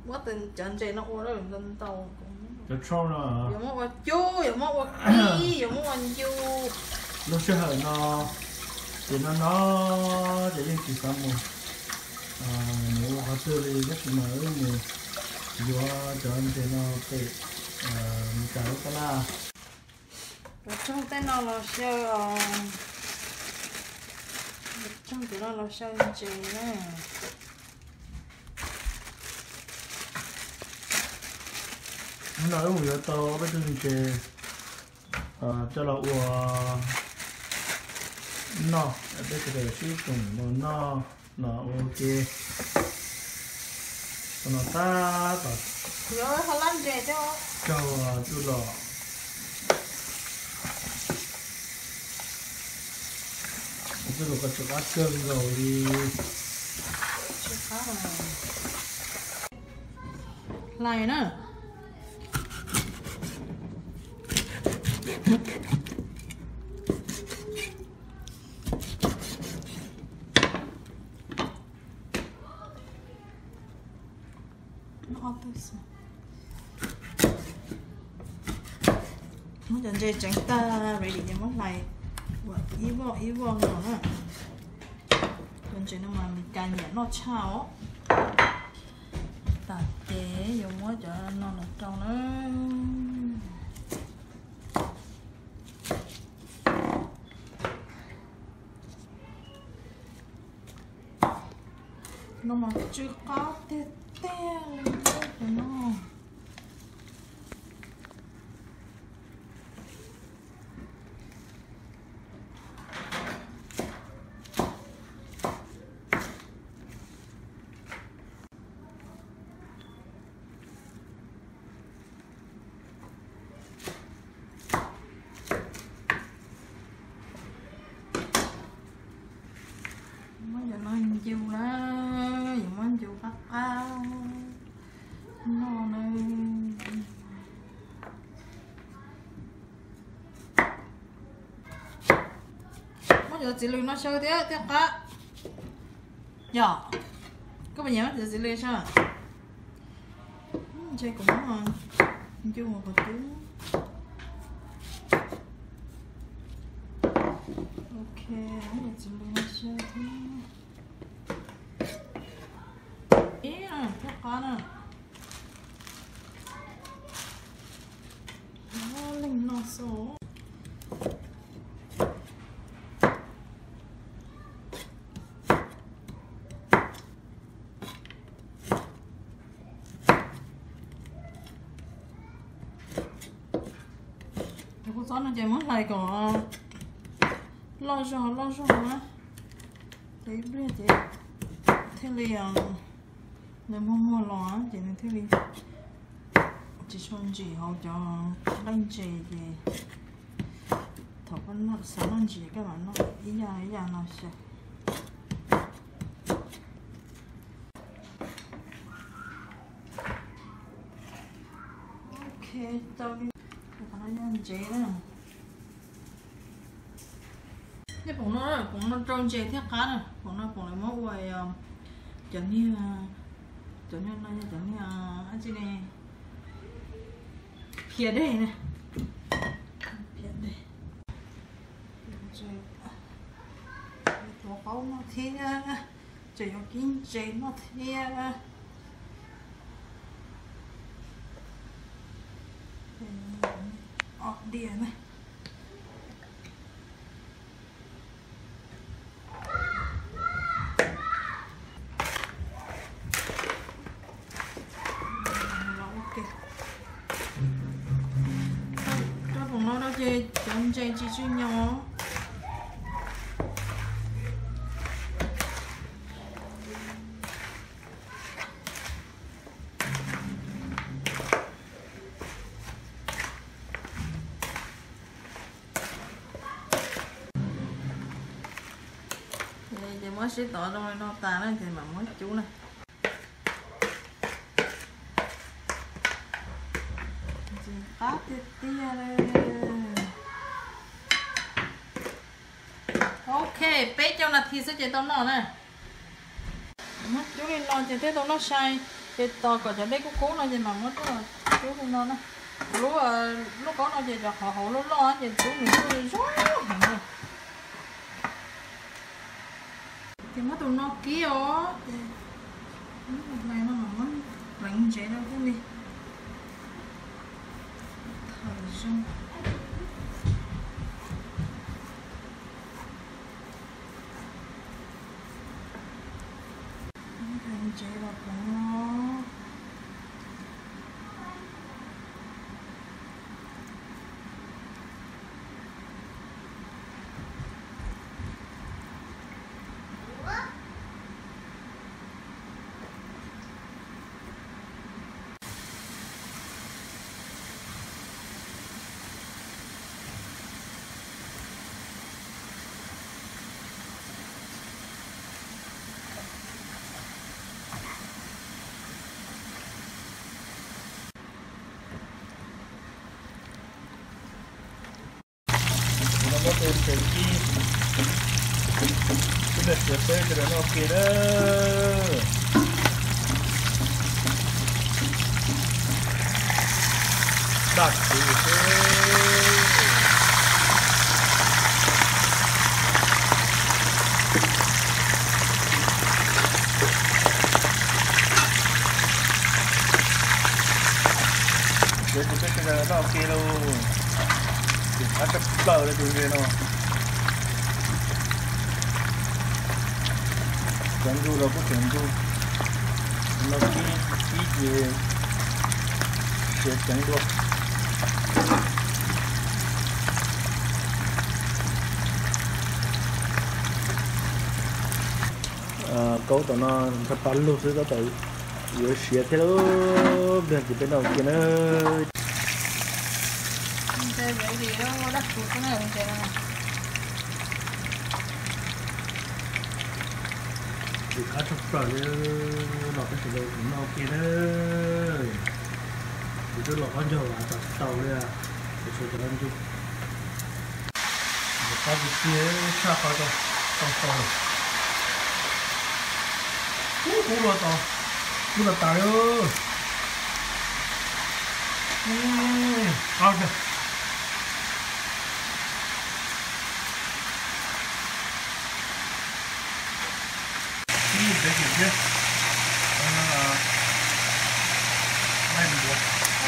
Muab cov ntses no ua ntau ntau. Cov tshooj no yuav muab ua cub, yuav muab ua qib, yuav muab ua ncu. Lub sij hawm no ces no no ces yeej tsis xav mus mus ua qhov twg li, tab sis mas wb mus yuav cov ntses no pem Meskas lub tab laj. Cov tshooj tej no los xyaw os. Cov tshooj tej no los xyaw ntses na. Hnub no wb mus yuav tau peb tug ntses coj los ua noj, peb sawv daws sib koom los noj los ua ke. Ua no tab tom raug tsuj los. Tsuj los koj tsis qab kawg nkaus li. Hlais na. Muab cov ntses tseev tag ready ces muab hlais ua ib voj ib voj no na. Cov ntses no mas Meskas nyiam noj tshaj os. Tas ces yuav muab cov no los rau na. No mas tsw qab tiag tiag li no. Muab cov no ncu na, yuav muab ncu qab qab no na. Muab cov txiv lws no xyaw thiab thiaj qab. Yog, koj puas nyiam muab cov txiv lws xyaw? Ntshe kuv muab ncu qhov twg. Ok, muab cov txiv lws no xyaw thiab. Ib, thiaj qab na. Leej no xwb. Cov kua txob no ces muab hlais kom loj zog loj zog na, ces ib pliag ces thiaj li nws muag muag los ces nws thiaj li tsis tshua ntsim hauv cov nqaij ntses ces thaum koj xav noj ntsim koj mam noj ib yam ib yam no xyaw. Ok, tau li. Qhov no yog ntsev na. Nej poom no, poom no rau ntses thiaj qab na, poom no poom lawv muab ua cov niag, cov niag no yog cov niag dab tsi ne, phiaj dej na, phiaj dej. Tuav qaub noj thiab, tseem yuav kib ntses noj thiab. Ob diav na. Rau poom no rau ces cov ntses tsis tsw nyo. Ces muab sib tov zoo li no tas na ces mam muab cub na. Ntxim qab tiag tiag li. Ok, peb caug nas this xwb ces tau noj na. Muab cub li no ces thiaj tau noj sai. Ces tos kom cov dej kub kub no ces mam muab cub li no na. Lub, lub qaub no ces cov qhov hauv loj loj ces cub nws zoo heev li. Ces muab tus no kib os, ces muab tus no mam muab pleev ntsev rau thiaj li thaum zoo. Pleev ntsev los pleev no. Muab tej ntses kib, ib pliag siav peb coj los noj ua ke na. Daj kuv xwb. Siav ces peb sawv daws noj ua ke lauj. Ces qab tshaj plaws li tus ntses no. Cov ntsuj los kuj tseem ntsuj, no kib, kib ces siav ceev dua. Kaub tom no nrog pa lug xwb tab tom yuav siav thiab lauj. Pliag ces peb noj ua ke na. Ces qab tshaj plaws li, los peb sawv daws noj ua ke na. Kuv twb los qaub ncaug los tau tsis tau li, kuv tshuav cov ntsuj. Qab tiag tiag, tshaj qhov tau tau. Kub kub los tau, kub tas tas li. Qab tiag. Ib yam peb kem thiab. Nqaij npua.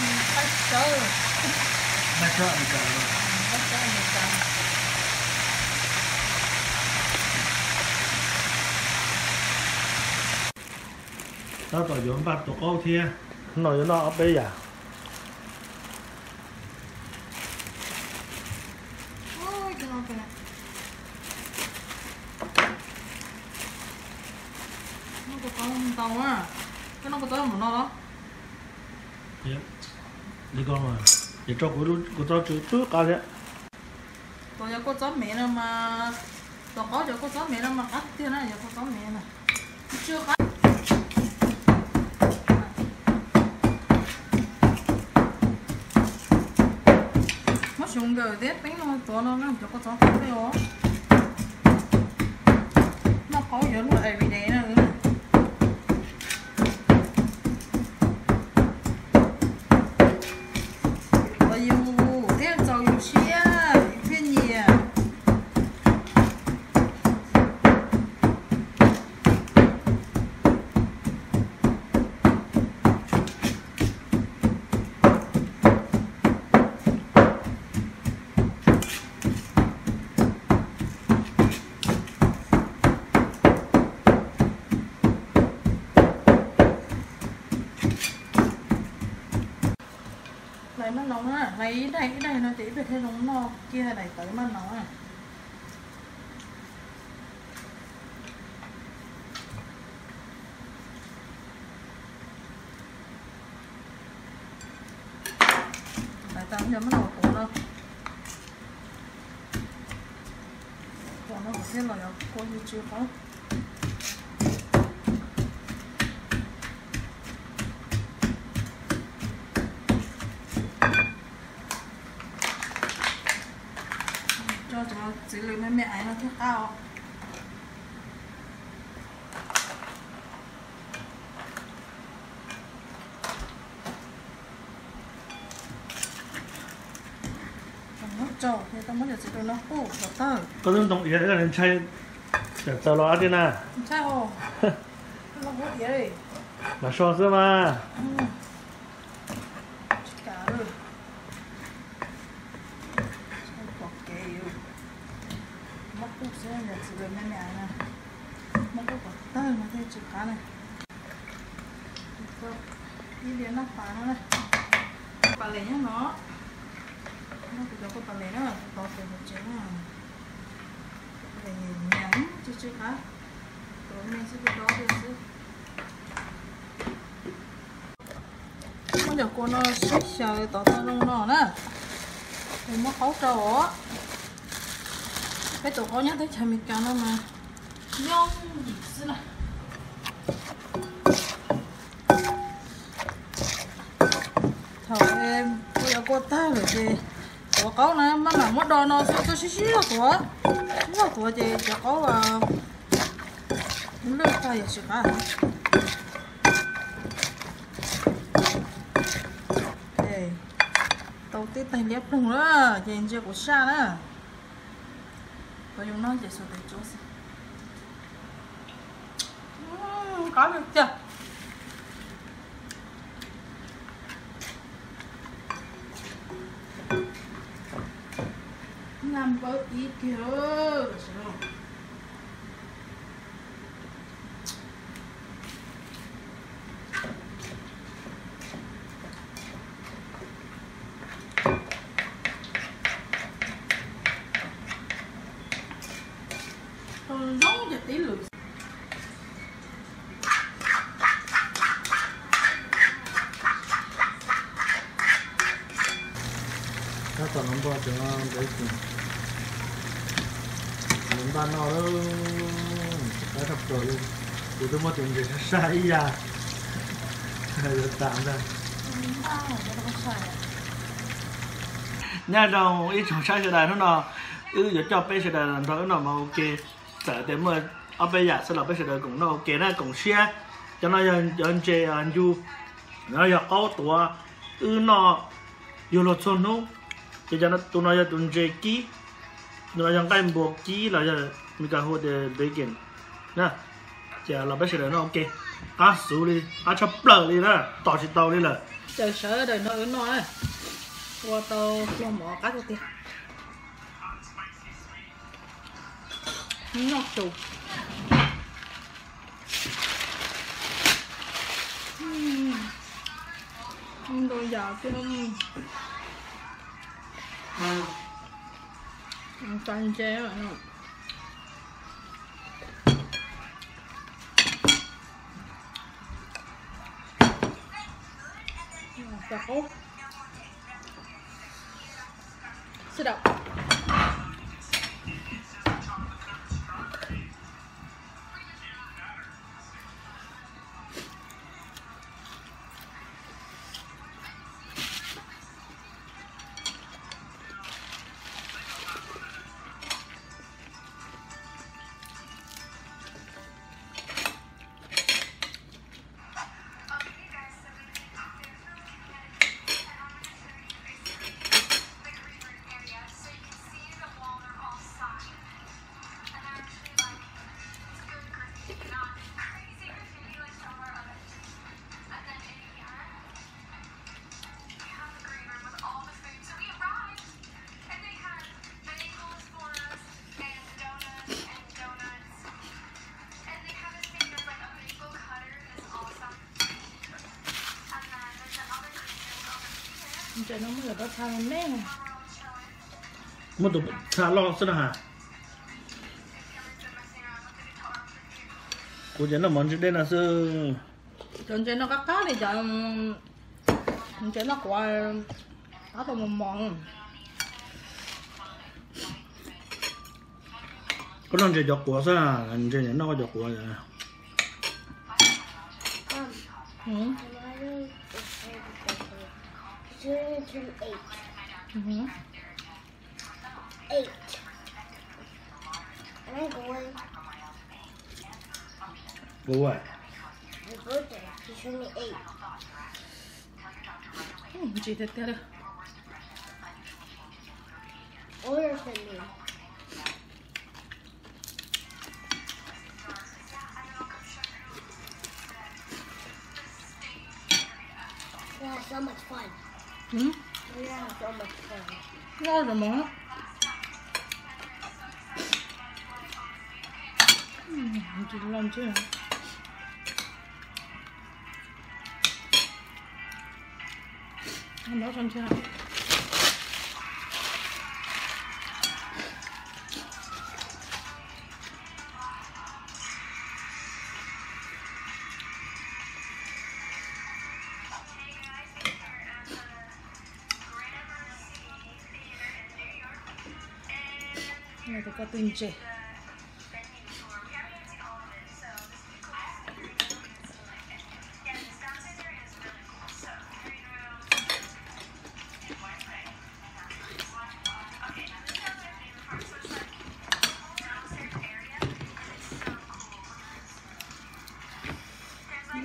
Nqaij tsawb. Nqaij tsawb Amelikas. Nqaij tsawb Amelikas. Tab tom yuav npaj tus qaub thiab. No yuav noj ob peb yam. Noj kua txob ntau na. Koj noj kua txob npaum no los? Li ko mas, ces rau kuv kua txob tsw twb qab thiab. Tus yog kua txob mev no mas, tus qaub cov kua txob mev no mas qab tiag na, yog kua txob mev na. Tsw qab. Muab xyov nkawm thiab peeb no tuav no na, cov kua txob qab li os. Noj qaub yuav luag everyday na. Ua yus thiaj txaus yus siab, yus thiaj nyiam. Hlais maj noos na, hlais ib daim ib daim no ces ib pliag thiaj zoo noj kiag daim tawv maj noos na. Hlais tas cov maj noos tuav no, tuav no thiaj los yuav kua yus tsw qaub. Tso cov txiv lws me me aiv no thiaj qab os. Tso, tau muab cov txiv rau no qub kom tawg. Koj twb ntoo iav ntshai, txawm txaus los dab tsi na. Ntshai os. Los so xwb mas. Tsis kav, pom kev, muab qub xwb, yog txiv me me na, muab qub kom tawg no thiaj tsis qab na. Ib diav noj pas no, pas les nyob no, noj kuv cov kua pas les na, kuv tov tus hauv tsev na. Pas les nyiam nyiam, tsis tsis qab, tus me xwb, tus dob tiag xwb. Muab cov kua no sib xyaw tov tau zoo no na, es muab qaub rau os. Peb tus qaub nyob teb chaws Amelikas no mas yooj yim xwb na. Thaum kua yuav kua tag lawm ces tuav qaub na, maj mam muab do no xwb, sib sib zog tuav, sib zog tuav ces cov qaub lwj tag yog tsis qab. Tau tib teg liab ploog na, ces ntsia kuv saj na. Tau yus noj ces xuas tes tsuav xwb. Qab tiag. Naj npawb ib kiag. Zoo ces tib lwm. Tab tom los npog cov npawv xim, npaj noj lawm. Qab tshaj plaws li. Kuv twb muab tus ntses sab sab ib yam yuav tas ntag. Nyob zoo ib tsoom saib sawv daws, hnub no wb yuav coj peb sawv daws los nrog wb noj mov ua ke. Txawm tias muaj ob peb yam xwb los peb sawv daws koom noj ua ke na, koom siab. Cov no yog cov ntses ncu, no yog qaub tuav wb noj yuav luag txhua hnub. Ces tus no yog tus ntses kib, tus no yog nqaij npua kib los yog Meskas hu tias bacon na. Ces los peb sawv daws noj ua ke, qab xuv li, qab tshaj plaws li na, tos tsis tau li lawm. Caw sawv daws nrog wb noj, ua tau pluag mov qab tiag tiag. Noj tus ntau yam tiag. Tso ntses no. Cov qaub sib daws. Ntses no muaj cov txha me me. Muaj tus txha loj xwb na has. Kuv ces noj mov ntsis dej no xwb. Cov ntses no qab qab li cov ntses noj quav, qab tau mos mos. Koj noj ntses cov quav xwb, ntses niam noj koj cov quav. Ntsis tiag tiag li. Order for me. Yeah, so much fun. Hmm? Yeah, so much fun. Noj rồi mà. Hm, chỉ lòng chứ. Không nói không chứ hả? Tụi koj twb ntse.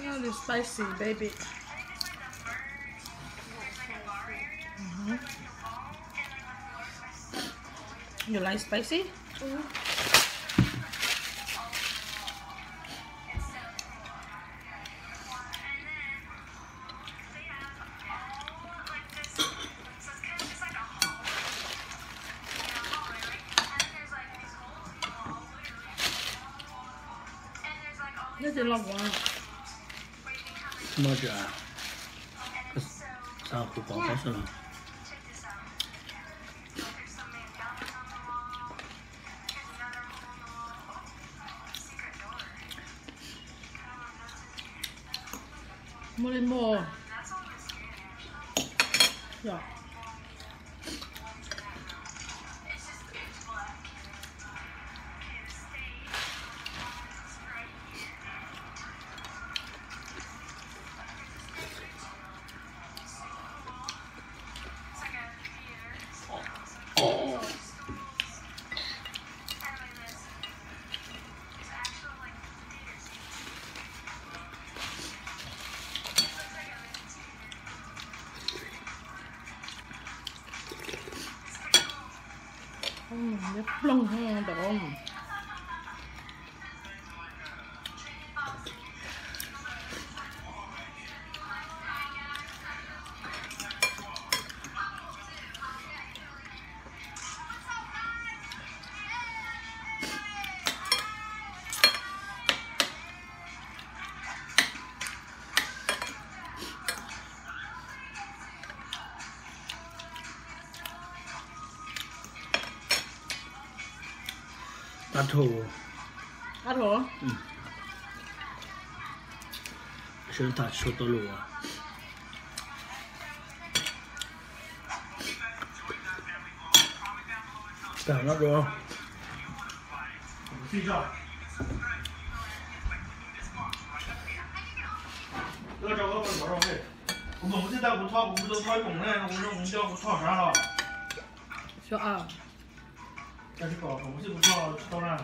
No, the spicy, baby. Mhm. You like spicy? Mm. Nyob tsis los kuv. Muaj tsis? Xav kuv pom qab xwb los. Muaj li muaj. Yog. Ploog ntawm. Qab rhuav. Qab rhuav. Sawv tham tsis tau lus. Kam no dua. Kuv mus txij tag kuv tho, kuv tho ib poom ne, kuv nco kuv tho sab los. Tsis kom kuv txij kuv tho tsis tau na.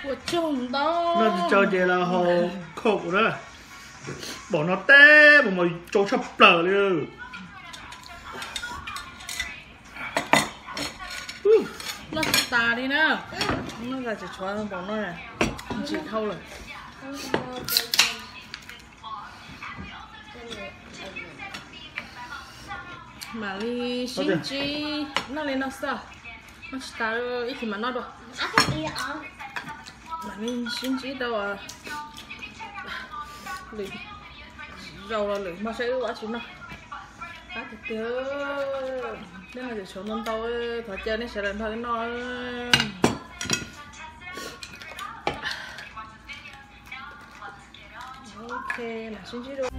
Ua tsaug ntau. Noj tsis tsau ces los haus Coke na. Npaum no teb mas mas tsau tshaj plaws li. Noj tsis tas li na. Noj tas tsis tshuav npaum no, ntsim dhau lawm. Mam li sib ntsib, noj li no xwb, noj tsis tas ib chim mam noj dua. Mam li sib ntsib rau lwm zaus los lwm hmo saib wb ua dab tsi noj. Qab tiag tiag. Neb no ces tshuav ntau ntau, thov caw nej sawv daws nrog wb noj. Ok, mam sib ntsib dua.